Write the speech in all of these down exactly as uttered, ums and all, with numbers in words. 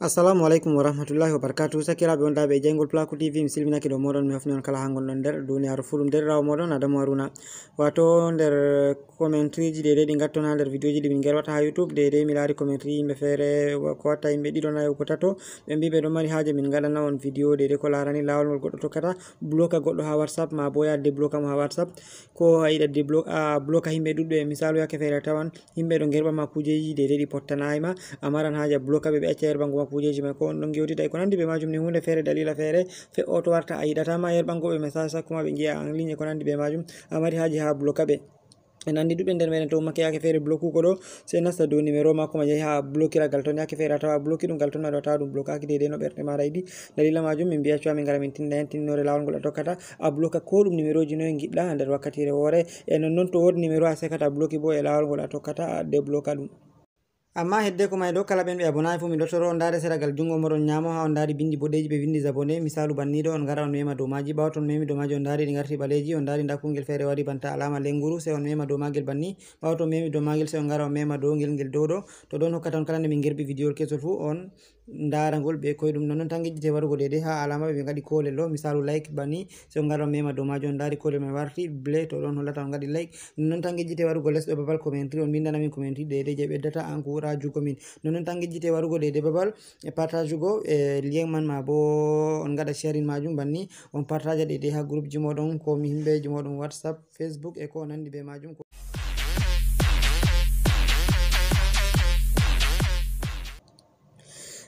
Assalamu alaikum wa rahmatullahi wa barakatuh. Sakiraaɓe wondaaɓe e jayngol Plaku T V, mi silminake dow mooɗon, mi hofni on kala haa ngonɗon nder duniyaaru fuu. Ɗum deerɗiraawo mooɗon Adamu Haruna. Wato nder commentaryji deydey ɗi ngatton haa nder videoji ɗi min ngerwata haa YouTube, deydey mi laari commentary yimɓe feere, wa-, ko watta yimɓe ɗiɗo nayo ko tato, ɓe mbi ɓe ɗon mari haaje min ngaɗana on video deydey ko laarani laawol ngol goɗɗo tokkata bloka goɗɗo haa WhatsApp, ma bo ya debloka mo haa WhatsApp, ko a yiɗa deblo-, a bloka yimɓe ɗuɗɓe. Misaalu, yaake feere a tawan yimɓe ɗo ngerɓa ma kujeeji deydey ɗi pottanaay ma, a maran haaje a bloka ɓe, ɓe acca yerɓango ma kujeeji ma, ko on ɗon ngewtida e ko nandi be maajum. Ni huunde feere, dalila feere fe'oto warta a yiɗata ma yerɓango ɓe message, sakko ma ɓe ngi'a en ligne e ko nandi be maajum, a mari haaje haa bloka ɓe. En anndi ɗuɗɓe nder meɗen to ummake yaake feere blokugo ɗo, sey nasta dow numéro maako ma, yahi haa blokiragal ton. Yaake feere a tawa a bloki ɗum gal ton, ma ɗo a tawa ɗum blokaaki deydey no ɓerɗe maaɗa yiɗi. Dalila maajum min mbi'a cuwa min ngara min tinda en tinnoore laawol ngol a tokkata a bloka ko ɗum numéroji noye ngiɗɗa nder wakkatiire woore. E nonnon to woodi numéro a sekata a bloki bo, e laawol ngol a tokkata a debloka ɗum. Amma hedde ko may ɗo, kala ɓen ɓe abonaay fuu, mi lotoro on ndaare seragal junngo moɗon nyaamo, haa on ndaari binndi boɗeeji ɓe winndi abonné, misaalu banni ɗo, on ngara on mema dow maaji. Ɓaawo to on memi dow maaji, on ndaari ɗi ngarti ɓaleeji, on ndaari ndaa kungel feere wari banta alaama lenguru, sey on mema dow maagel banni. Ɓaawo to on memi dow maagel, sey on ngara on mema dow ngel, ngel dow ɗo. To ɗon hokkata on kala nde min ngerɓi video kesol fuu, on ndaara ngol be koyɗum. Nonnon tan ngejjite warugo deydey haa alaama ɓe ɓe ngaɗi koolel ɗo, misaalu like banni, sey on ngara on mema dow maaji, on ndaari koolel man warti bleu, to ɗon hollata on ngaɗi like. Nonnon tan ngejjite warugo les ɗo babal commentary, on mbinndana min commentary deydey jey ɓeddata encourage'ugo min. Nonnon tan ngejjite warugo deydey babal e partage'ugo e lien man, ma bo on ngaɗa sharing maajum banni, on partaja deydey haa groupji mooɗon, ko mi himɓeji mooɗon WhatsApp, Facebook e ko nandi be maajum.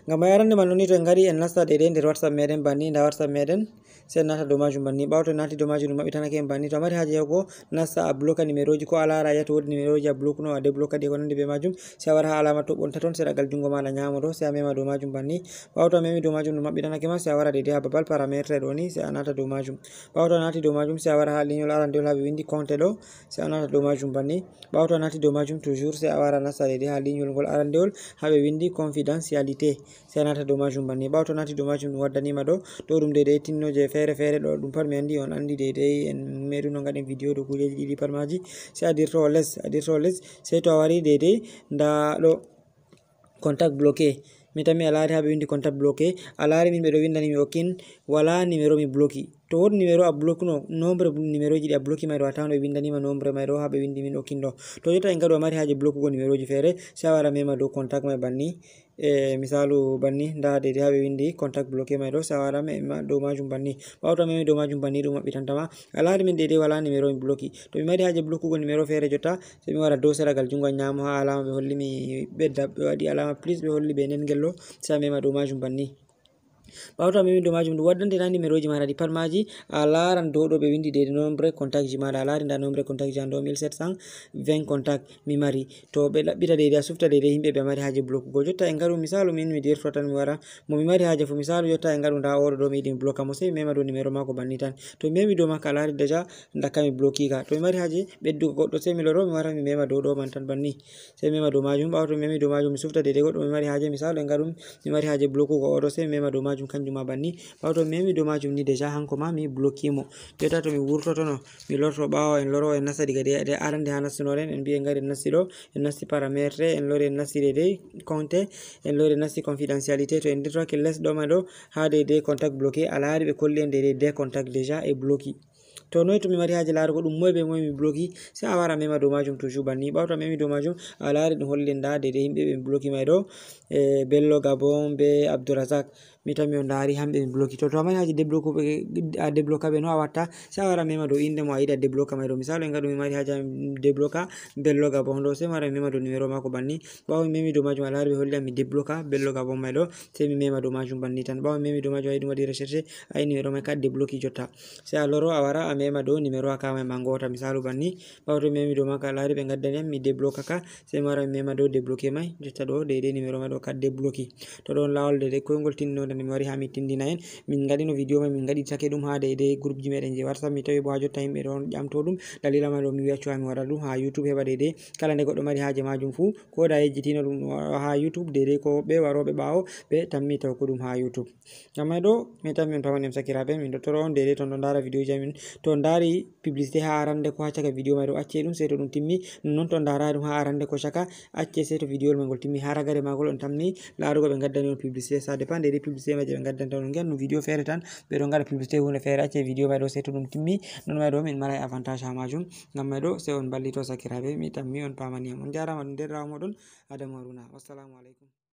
Ngam ay arande man ɗon ni, to en ngari en nasta deydey nder WhatsApp meɗen banni, ndaa WhatsApp meɗen, sey en nata dow maajum banni. Ɓaawo to en nati dow maajum, ɗum maɓɓitanake en banni. To a mari haaje yahugo, nasta a bloka numéroji, ko a laara a yi'a to woodi numéroji a blokno, a debloka ɗi e ko nandi be maajum, sey a wara haa alaama toɓɓon taton sera gal junngo maaɗa nyaamo ɗo, sey a mema dow maajum banni. Ɓaawo to a memi dow maajum, ɗum maɓɓitanake ma, sey a wara deydey haa babal paramètre ɗo ni, sey a nata dow maajum. Ɓaawo to a nati dow maajum, sey a wara haa linyol arandewol haa ɓe winndi compte ɗo, sey a nata dow maajum banni. Ɓaawo to a nati dow maajum toujours, sey a wara nasta deydey haa linyol ngol arandewol haa ɓe winndi confidentialité, sey a nata dow maajum banni. Ɓaawo to a nati dow maajum, ɗum waddani ma ɗo, ɗo ɗum deydey tinnoje feere feere ɗo, ɗum pat mi anndi, on anndi deydey, en meɗuno ngaɗen video dow kujeeji ɗiɗi pat maaji. Sey a dirto les, a dirto les, sey to a wari deydey, ndaa ɗo contact bloqué. Mi tammi a laari haa ɓe winndi contact bloqué. A laari min ɓe ɗo winndani mi okin, walaa numéro mi bloki. To woodi numéro a blokno, nombre numéroji ɗi a bloki may ɗo, a tawan ɗo ɓe winndani ma nombre may ɗo, haa ɓe winndi min okin ɗo. To jotta en ngaɗu a mari haaje blokugo numéroji feere, sey a wara mema dow contact may banni. E misaalu banni, ndaa deydey haa ɓe winndi contact bloqué may ɗo, sey a wara mema dow maajum banni. Ɓaawo to a memi dow maajum banni, ɗum maɓɓitanta ma. A laari min deydey walaa numéro mi bloki. To mi mari haaje blokugo numéro feere jotta, sey mi wara dow seragal junngo am nyaamo haa alaama ɓe holli mi ɓedda, ɓe waɗi alaama plus, ɓe holli be nden ngel ɗo, sey a mema dow maajum banni. Ɓaawo to a memi dow maajum, ɗum waddante na numéroji maaɗa ɗi pat maaji, a laaran dow ɗo ɓe winndi deydey nombre contactji maaɗa, a laari ndaa nombre contactji an ɗo mille sept cent vingt contact mi mari. To ɓe ɗaɓɓita deydey, a sufta deydey yimɓe ɓe a mari haaje blokugo. Jotta en ngaɗu misaalu, min mi dirto tan mi wara, mo mi mari haaje fuu, misaalu jotta en ngaɗu ndaa oɗo ɗo mi yiɗi mi bloka mo, sey mi mema dow numéro maako banni tan. To mi memi dow maako, a laari déjà ndakka mi bloki ka. To mi mari haaje ɓeddugo goɗɗo, sey mi loro mi wara mi mema dow ɗo man tan banni. Sey mi mema dow maajum. Ɓaawo to mi memi dow maajum, mi sufta deydey goɗɗo mo mi mari haaje. Misaalu en ngaɗu mi mari haaje blokugo oɗo, sey mi mema dow maajum kanjum ma banni. Ɓaawo to mi memi dow maajum ni déjà hanko ma mi bloki mo. Jotta to mi wurtotono, mi lorto ɓaawo, en loro en nasta diga de, de arande haa nastunoren, en mbi en ngari en nasti ɗo, en nasti paramètre, en lori en nasti deydey compte, en lori en nasti confidentialité. To en dirtoke les ɗo ma ɗo, haa deydey contact bloqué, a laari ɓe kolli en deydey deux contact déjà e bloki. To noy to mi mari haaje laarugo ɗum moy be moy mi bloki, sey a wara mema dow maajum toujours banni. Ɓaawo to a memi dow maajum, a laari ɗum holli ndaa deydey yimɓe ɓe mi bloki may ɗo, e Bello Gabon be Abdourazak. Mi tammi on ndaari hamɓe mi bloki. To, to a mari haaje deblokugo ɓe, a debloka ɓe, no a watta? Sey a wara mema dow innde mo a yiɗi a debloka may ɗo. Misaalu en ngaɗu mi mari haaje mi debloka Bello Gabon ɗo, sey mi wara mi mema dow numéro maako banni. Ɓaawo mi memi dow maajum, a laari ɓe holli am mi debloka Bello Gabon may ɗo, sey mi mema dow maajum banni tan. Ɓaawo mi memi dow maajum, a yiɗi mi waɗi recherche, a yi numéro may ka debloki jotta. Sey a loro a wara a mema dow numéro a ka may ma ngoota, misaalu banni. Ɓaawo to mi memi dow maaka, a laari ɓe ngaddani am, mi debloka ka, sey mi wara mi mema dow debloke may, jotta ɗo deydey numéro may ɗo ka debloki. To ɗon laawol deydey koyngol tinno Nde mi wari haa mi tindina en, min ngaɗino video mai, min ngaɗi cake ɗum haa deydey groupji meɗen je WhatsApp. Mi tawi bo haa jotta yimɓe ɗon ƴamto ɗum. Dalila mai ɗo mi wi accu haa mi waɗa ɗum haa YouTube heɓa deydey. Kala nde goɗɗo mari haaje majum fuu, ko da yejjitino ɗum haa YouTube, deydey ko ɓe warooɓe ɓaawo ɓe tammi tawko ɗum haa YouTube. Ngam mai ɗo, mi tammi on pamani am sakiraaɓe, min ɗo toro on deydey ton ɗo ndaara videoji amin. To on ndaari publicité haa arande ko haa caka video mai ɗo, acce ɗum sey to ɗum timmi. Nonnon to on ndaaraay ɗum haa arande ko caka, acce sey to video mai ngol timmi. Haa ragare maagol on tammi laarugo ɓe ngaddani on publicité. Ça dépend deydey publicité mai je ɓe ngaddanta on. Ngi'an ɗum video feere tan, ɓe ɗon ngaɗa publicité huunde feere, acce video mai ɗo sey to ɗum timmi. Non mai ɗo min maray avantage haa majum. Ngam mai ɗo sey on mballito sakiraaɓe, mi tammi on pamani am. On jaaraama, ɗum nder rawo moɗon Adamu Haruna. Wassalamu alaikum.